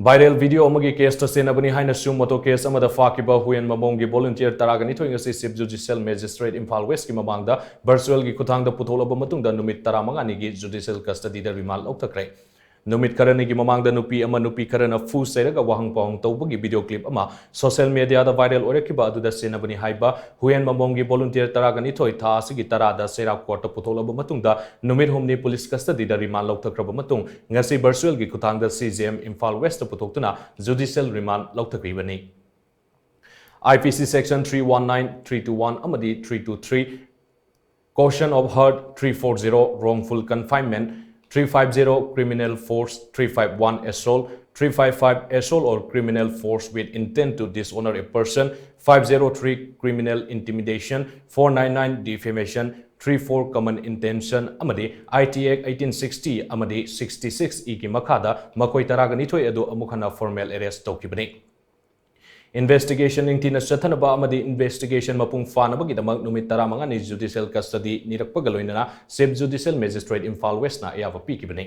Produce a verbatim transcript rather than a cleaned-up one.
Viral video ꯑꯃꯒꯤ case ꯇ ꯆꯦꯟꯅꯕꯅꯤ ꯍꯥꯏꯅ suo motu case ꯑꯃꯗ ꯐꯥꯈꯤꯕ ꯍꯨꯌꯦꯟ ꯃꯃꯣꯡꯒꯤ volunteer ꯇꯔꯥꯒ ꯅꯤꯊꯣꯏ ꯉꯁꯤ Chief Judicial Magistrate Imphal West ꯀꯤ ꯃꯃꯥꯡꯗ virtual ꯒꯤ ꯈꯨꯠꯊꯥꯡꯗ ꯄꯨꯊꯣꯛꯂꯕ ꯃꯇꯨꯡꯗ ꯅꯨꯃꯤꯠ ꯇꯔꯥꯃꯉꯥꯅꯤꯒꯤ judicial custody ꯗ remand ꯂꯧꯊꯈ꯭ꯔꯦ꯫ ꯅꯨꯃꯤꯠ ꯈꯔꯅꯤꯒꯤ ꯃꯃꯥꯡꯗ ꯅꯨꯄꯤ ꯑꯃ ꯅꯨꯄꯤ ꯈꯔꯅ ꯐꯨ ꯆꯩꯔꯒ ꯋꯥꯍꯪ ꯄꯥꯎꯍꯪ ꯇꯧꯕꯒꯤ video clip ꯑꯃ social media ꯗ viral ꯑꯣꯏꯔꯛꯈꯤꯕ ꯑꯗꯨꯗ ꯆꯦꯟꯅꯕꯅꯤ ꯍꯥꯏꯕ ꯍꯨꯌꯦꯟ ꯃꯃꯣꯡꯒꯤ volunteer ꯇꯔꯥꯒ ꯅꯤꯊꯣꯏ ꯊꯥ ꯑꯁꯤꯒꯤ ꯇꯔꯥꯗ ꯆꯩꯔꯥꯛ court ꯇ ꯄꯨꯊꯣꯛꯂꯕ ꯃꯇꯨꯡꯗ ꯅꯨꯃꯤꯠ ꯍꯨꯝꯅꯤ police custody ꯗ remand ꯂꯧꯊꯈ꯭ꯔꯕ ꯃꯇꯨꯡ ꯉꯁꯤ virtual ꯒꯤ ꯈꯨꯠꯊꯥꯡꯗ C J M Imphal West ꯇ ꯄꯨꯊꯣꯛꯇꯨꯅ judicial remand ꯂꯧꯊꯈꯤꯕꯅꯤ꯫ I P C section three one nine, three two one ꯑꯃꯗꯤ three two three, coercion of hurt, three four zero, wrongful confinement, three five zero, criminal force, three five one, assault, three five five, assault or criminal force with intent to dishonor a person, five zero three, criminal intimidation, four nine nine, defamation, three four, common intention ꯑꯃꯗꯤ I T Act eighteen sixty ꯑꯃꯗꯤ sixty-six E ꯒꯤ ꯃꯈꯥꯗ ꯃꯈꯣꯏ ꯇꯔꯥꯒ ꯅꯤꯊꯣꯏ ꯑꯗꯨ ꯑꯃꯨꯛ ꯍꯟꯅ formal arrest ꯇꯧꯈꯤꯕꯅꯤ꯫ Investigation ꯅꯤꯡꯊꯤꯅ ꯆꯠꯊꯅꯕ ꯑꯃꯗꯤ investigation ꯃꯄꯨꯡ ꯐꯥꯅꯕꯒꯤꯗꯃꯛ ꯅꯨꯃꯤꯠ ꯇꯔꯥꯃꯉꯥꯅꯤ judicial custody ꯅꯤꯔꯛꯄꯒ ꯂꯣꯏꯅꯅ Chief Judicial Magistrate Imphal West ꯅ ꯑꯌꯥꯕ ꯄꯤꯈꯤꯕꯅꯤ꯫